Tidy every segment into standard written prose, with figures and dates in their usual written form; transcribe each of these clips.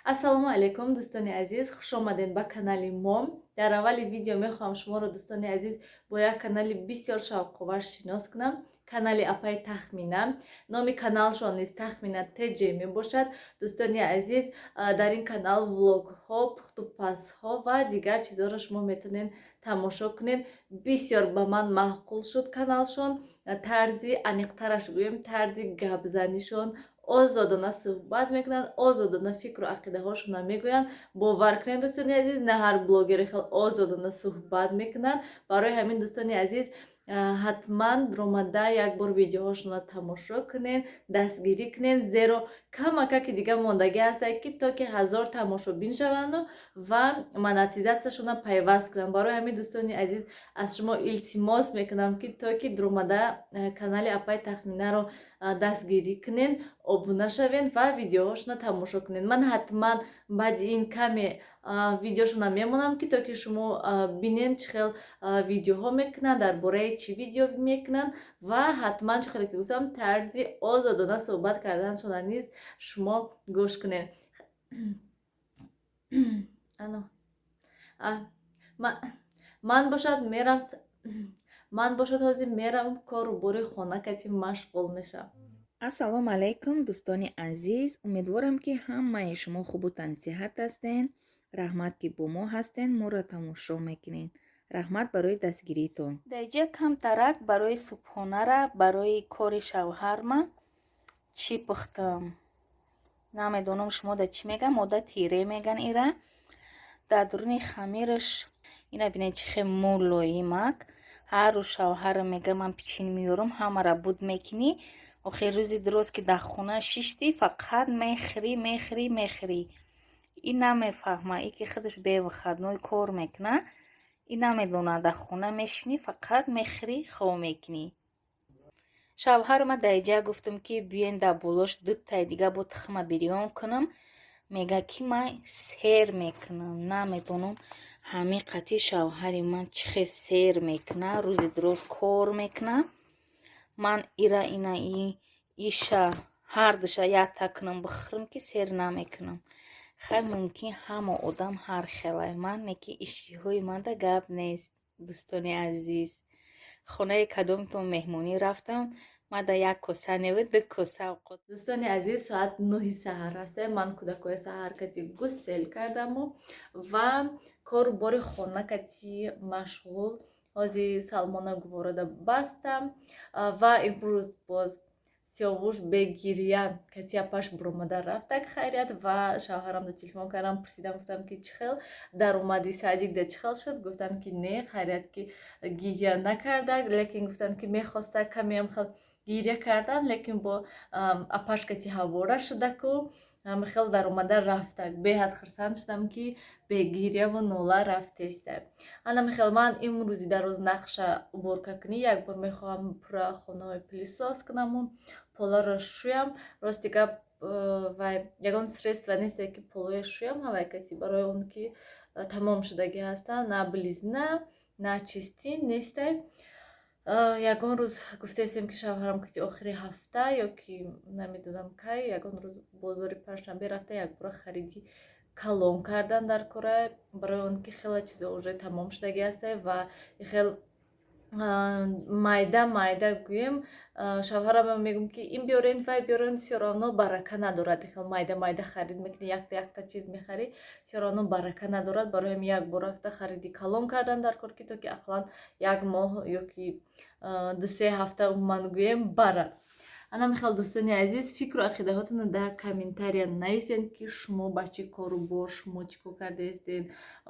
Ассалому алайкум, дӯстони азиз, хушомадед ба канали мо. Дар аввали видео мехоҳам шуморо, дӯстони азиз, бо як канали бисёр шавқовар шинос кунам, канали апаи Тахмина. Номи каналшон низ Тахмина ТЖ мебошад. Дӯстони азиз, дар ин канал влогҳо, пухтупазҳо ва дигар чизҳоро шумо метавонед тамошо кунед. Бисёр ба ман маъқул шуд каналшон. Тарзи, аниқтараш гӯем, тарзи гапзанишон, озодона суҳбат мекунанд, озодона фикру ақидаҳошонро мегӯянд. Бовар кунед, дӯстони азиз, на ҳар блогере хел озодона суҳбат мекунанд. Барои ҳамин, дӯстони азиз, ҳатман ромада як бор видеоҳошонро тамошо кунед, дастгирӣ кунед, зеро камакаки дига мондагӣ ҳастад, ки то ки 1000 тамошобин шаванду ва монетизатсияшонро пайваст кунанд. Барои ҳамин, дӯстони азиз, аз шумо илтимос мекунам, ки то ки дромада канали апаи Тахминаро дастгирӣ кунед, обуна шавед ва видеоҳошонро тамошо кунед. Ман ҳатман баъди ин каме видеошонро мемонам, ки то ки шумо бинед, чӣ хел видеоҳо мекунанд, дар бораи чӣ видео мекунанд ва ҳатман, чӣ хеле ки гуфтам, тарзи озодона суҳбат карданашонро низ шумо гӯш кунед. Ано ман бошад мерам, ман бошад ҳозир мерам, кору бори хона кати машғул мешавам. Ассалому алайкум, дӯстони азиз. Умедворам, ки ҳамаи шумо хубу тансиҳат ҳастен. Раҳмат, ки бо мо ҳастен, моро тамошо мекунед. Раҳмат барои дастгириитон. Даиҷа камтарак барои субҳонара, барои кори шавҳарма чӣ пухтам, намедонам, шумо да чӣ меган, мода тире меган. Ира дар дуруни хамираш ина бинед, чӣ хел мулоимак. Ҳар рӯз шавҳарам мега: «Ман пичин меёрам, ҳамара буд мекунӣ. Охир рӯзи дуроз, ки дар хона шиштӣ, фақат мехӯрӣ, мехӯрӣ, мехӯрӣ». Ин намефаҳма, и ки худаш бевыходной кор мекуна, ин намедонад: дар хона мешинӣ, фақат мехӯрӣ, хоб мекунӣ. Шавҳарма даиҷа гуфтам, ки биёен, дар болош дутаи дига бо тухма бирён кунам. Мега, ки ман сер мекунам. Намедонам, ҳамин қатъи шавҳари ман чӣ хел сер мекуна, рӯзи дуроз кор мекуна. Ман ира, ина, иша ҳардуша якта кунам, бихӯрам, ки сер намекунам. Хай, мумкин, ҳама одам ҳар хелай. Ман не, ки иштиҳои манда гап нест. Дӯстони азиз, хонаи кадомтон меҳмонӣ рафтам, мада як коса неву ду коса овқот. Дӯстони азиз, соат 9-и саҳар ҳаста. Ман кӯдакҳои саҳар кати гусел кардаму ва кору бори хона кати машғул. Ҳози Салмона гуворода бастам ва имрӯз боз Сиёвуш бегирия каси апаш буромада рафтак. Хайрият. Ва шавҳарамда телефон кардам, пурсидам, гуфтам, ки чӣ хел даромади садик да, чӣ хел шуд? Гуфтанд, ки не, хайрият, ки гиря накардак, лекин гуфтанд, ки мехоста камеам хел гиря кардан, лекин бо апаш кати ҳавора шудаку хел даромада рафтак. Беҳад хурсанд шудам, ки бегиряву нола рафтеста. Ана михел, ман имрӯзи дароз нақша уборка кунӣ, як бор мехоҳам пурра хонаҳои пылесос кунаму поларо шӯям. Рости гап, вай ягон средства несте, ки полоя шӯям ҳавай кати, барои он ки тамом шудагӣ ҳастанд, на Белизна, на Чистин нестай. Ягон рӯз гуфтаистем, ки шавҳарам кати охири ҳафта ё ки намедонам кай, ягон рӯз бозори панҷшанбе рафта, якбора хариди калон кардан дар кора, барои он ки хеле чизо уже тамом шудагӣ ҳастай ва хел майда майда гӯем. Шавҳарам мегӯм, ки ин биёрен, вай биёрен, всё равно барака надорад. Хел майда майда харид мекунӣ, якта якта чиз мехарӣ, всё равно барака надорад. Барои ҳамин як бор рафта хариди калон кардан дар кор, ки то ки ақаллан як моҳ ё ки 2-се ҳафта умуман гӯем барад. Ана михел, дӯстони азиз, фикру ақидаҳотонро дар комментария нависед, ки шумо ба чӣ кору бор, шумо чӣ кор кардаистед,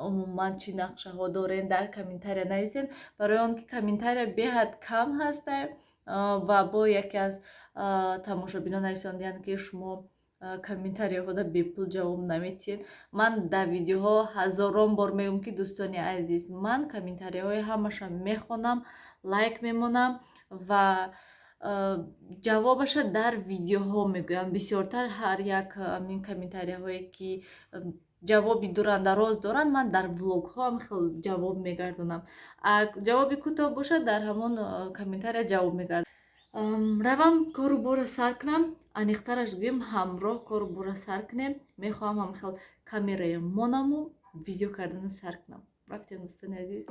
умуман чӣ нақшаҳо доред, дар комментария нависед, барои он ки комментария беҳад кам ҳаста. Ва бо яке аз тамошобинон нависондиянд, ки шумо комментарияҳода бепул ҷавоб наметиҳед. Ман дар видеоҳо ҳазорон бор мегӯям, ки, дӯстони азиз, ман комментарияҳои ҳамаша мехонам, лайк мемонам ва ҷавобаша дар видеоҳо мегӯям. Бисёртар ҳар як ин комментарияҳое, ки ҷавоби дурандароз доранд, ман дар влогҳоам хел ҷавоб мегардонам. Ҷавоби кӯтоҳ бошад, дар ҳамон комментария ҷавоб мегардонам. Равам, кору борро сар кунам. Аниқтараш гӯем, ҳамроҳ кору бора сар кунем. Мехоҳам ҳам хел камерая монаму видео кардана сар кунам. Рафтем, дӯстони азиз.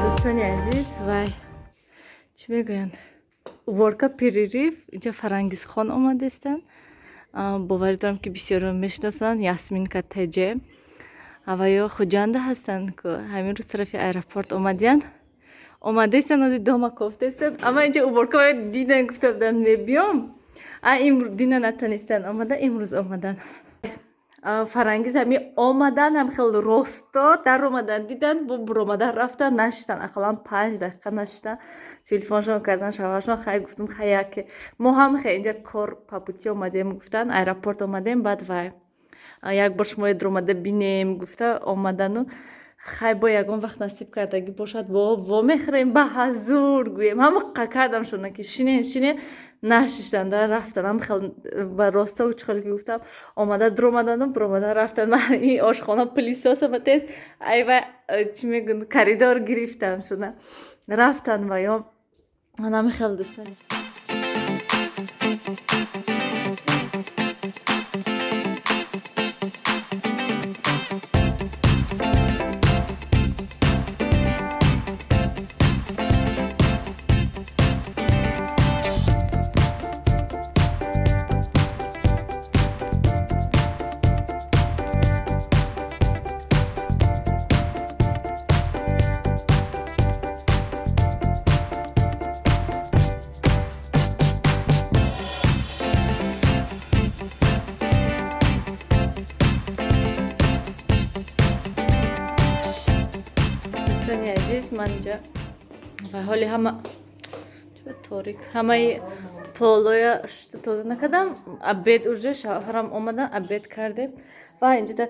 Дӯстони азиз, вай чӣ мегӯянд, уборка, перерыв. Инҷа Фарангизхон омадестанд. Боварӣ дорам, ки бисёро мешиносанд. Ясминка ТЖ аваё Хуҷанда ҳастанд, ку ҳамин рӯз тарафи аэропорт омадиянд, омадестанд, ози дома кофтестанд. Ама инҷа уборка дидан, гуфта будам, мебиём, а дина натонистанд омада, имрӯз омаданд. Фарангиз ҳами омадан, ҳам хел росто даромадан, дидан, бо буромадан рафтан, нашиштан, ақаллан 5 дақиқа нашиштан, телефоншон кардан шавҳаршон. Хай, гуфтум, хай, яке мо ҳам хе инҷа кор по пути омадем, гуфтан, аэропорт омадем, баъд вай як бор шумоя дуромада бинем гуфта омадану. Хай, бо ягон вақт насиб кардагӣ бошад, бо вомехӯрем, ба ҳазур гӯем. Ҳама кардам шуна, ки шинен, шинен, нашиштан, рафтан. Ҳам хел ба росто чӣ ки гуфтам, омада дуромадану буромада рафтан. Ман ин ошхона пылесос ама тез айва чӣ мегӯн, коридор гирифтам шуна, рафтан ва ё ҳами хел, дӯстон. Дӯстони азиз, ман инҷа ва ҳоли ҳама торик, ҳамаи полоя шута тоза накардам. Обед уже шавҳарам омадан, обед кардем ва инҷода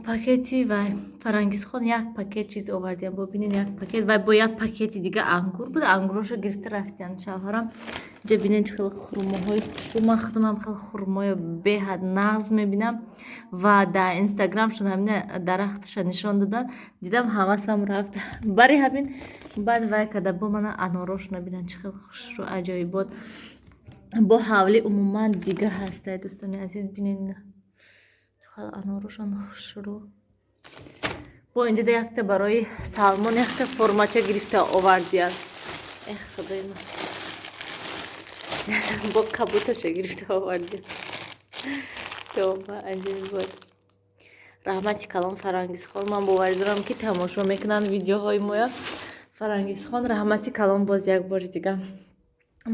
пакети вай Фарангизхон як пакет чиз овардиям. Бибинед, як пакет вай бо як пакети дига ангур буда, ангурошо гирифта рафтиянд шавҳарам. Инҷа бинед, чӣ хел хурмоҳои хушрӯ. Ман худам хел хурмои беҳад нағз мебинам ва дар инстаграмшон ҳамина дарахташа нишон доданд, дидам, ҳавасам рафт бари ҳамин. Баъд вай када бо мана анорошона бинанд, чӣ хел хушрӯ, аҷоибот. Бо ҳавли умуман дига ҳастай, дӯстони азиз, бинед, хел анорошон хушрӯ. Бо инҷода якта барои Салмон якта формача гирифта овардиянд. Эх, худои ман, бо кабуташа гирифта овардиянд. Тоба, аҷоибот. Раҳмати калон, Фарангизхон. Ман боварӣ дорам, ки тамошо мекунанд видеоҳои моя. Фарангизхон, раҳмати калон боз як бори дига.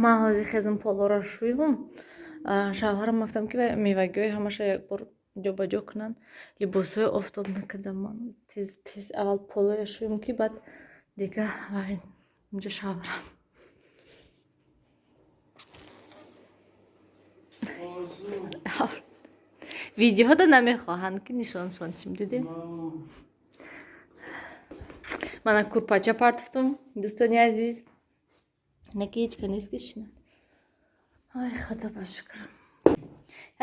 Ман ҳозир хезм полора шӯюм. Шавҳарам гуфтам, ки мевагиҳои ҳамаша якбор ҷобаҷо кунанд. Либосҳои офтоб накардам ман. Тез тез аввал полоя шӯюм, ки баъд дига инҷа шавҳарам. Видеоҳода намехоҳанд, ки нишоншон чим дидем. Мана курпача партофтум, дӯстони азиз. Неки ҳеҷ ка нест, ки шинад. Ай, худо ба шукр.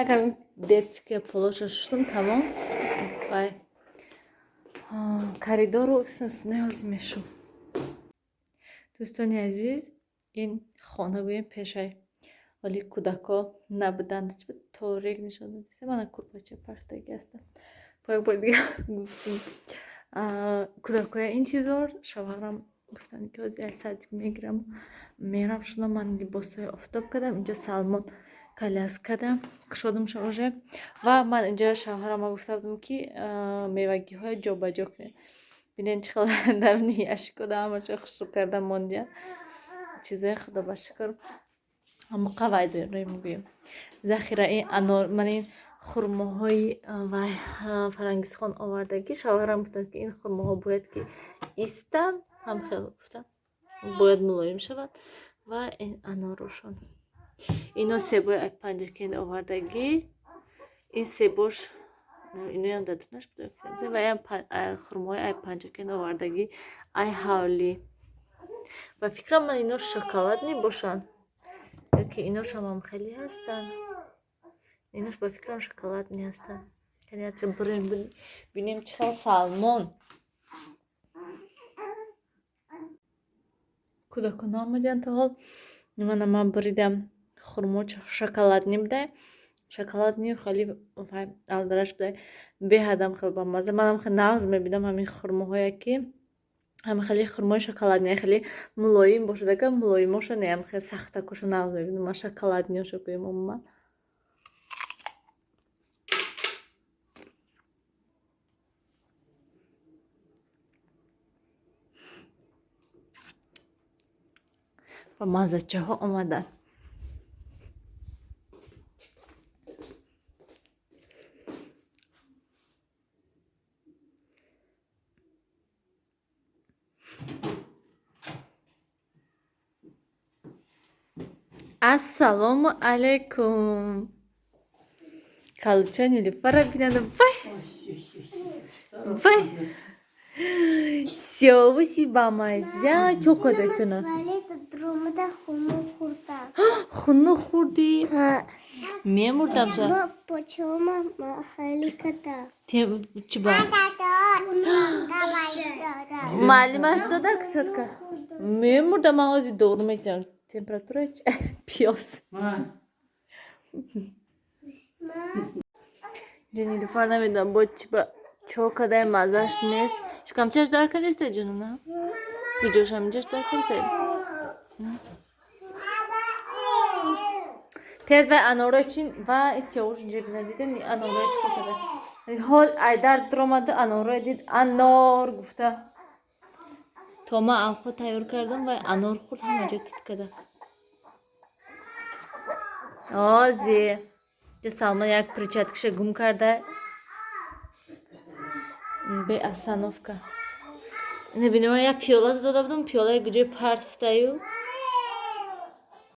Якам детская полоша шуштум, тамом. Вай коридору ҳозир мешум. Дӯстони азиз, ин хона гӯем пешай вале кӯдако набуданд, торик нишон додиста. Мана курпача партаги ҳастам. Бо як бори дига гуфтум, кӯдакоя интизор. Шавҳарам гуфтанд, ки ҳозир як саатик мегирам, мерам шудам. Ман либосҳои офтоб кардам. Инҷо Салмон коляскада кушодумша уже. Ва ман инҷо шавҳарама гуфта будам, ки мевагиҳоя ҷобаҷо кунед. Бинед, чӣ хел даруни яшикода ҳамаша хушрӯ карда мондия чизои. Худо ба шукр, муқаввай дорем, гӯем захираи анор. Ман ин хурмоҳои вай Фарангизхон овардагӣ. Шавҳарам гуфтанд, ки ин хурмоҳо бояд ки истанд, ҳам хел гуфтанд, бояд мулоим шавад. Ва ин анорошон, ино себои ай Панҷакент овардагӣ. Ин себош иноям дадунаш ва ям хурмоҳои ай Панҷакент овардагӣ, ай ҳавлӣ. Ба фикрам ман ино шоколадный бошанд ёки иношамам хеле ҳастанд. Инош ба фикрам шоколадный ҳастанд. Яча бурем, бинем чӣ хел. Салмон, кӯдакон омадиянд то ҳол. Мана ман буридам, хурмо шоколадный будай, шоколадный хеле алдараш будай, беҳадам хел бамаза. Манам хел нағз мебинам ҳамин хурмоҳое, ки ҳама хеле хурмои шоколадный хеле мулоим бошад. Агар мулоимоша не, ам хеле сахтакоша нағз мебинам ман, шоколадныйошо гӯем умуман. Ба маззачаҳо омаданд. Ассалому алайкум. Калча Нилуфара бинанда. Вай вай, сиёвуси бамазза чо када чуна? Хунук хӯрдӣ? Мемурдам ша. Чӣ ба муаллимаш дода кисатка? Мемурдам ман, ҳозир дору метиҳам. Температура пиёз. Нилуфар намедонам бо чӣ ба чо кадай, маззаш нест. Шикамчаш дар кадеста, ҷонона? Куҷош? Ҳаминҷаш дар кадеста? Тез вай анорои чин ва сиёвуш инҷа бина, диден анорои чӣ кор када? Ҳол айдар дуромаду анорои дид, анор гуфта, то ман авқот тайёр кардам, вай анор хӯрд, ҳама ҷо тит када. Ози ҷа Салмон як перчаткаша гум карда, бе остановка. Небинем, як пиёла дода будам, пиёлаи куҷои партфтаю.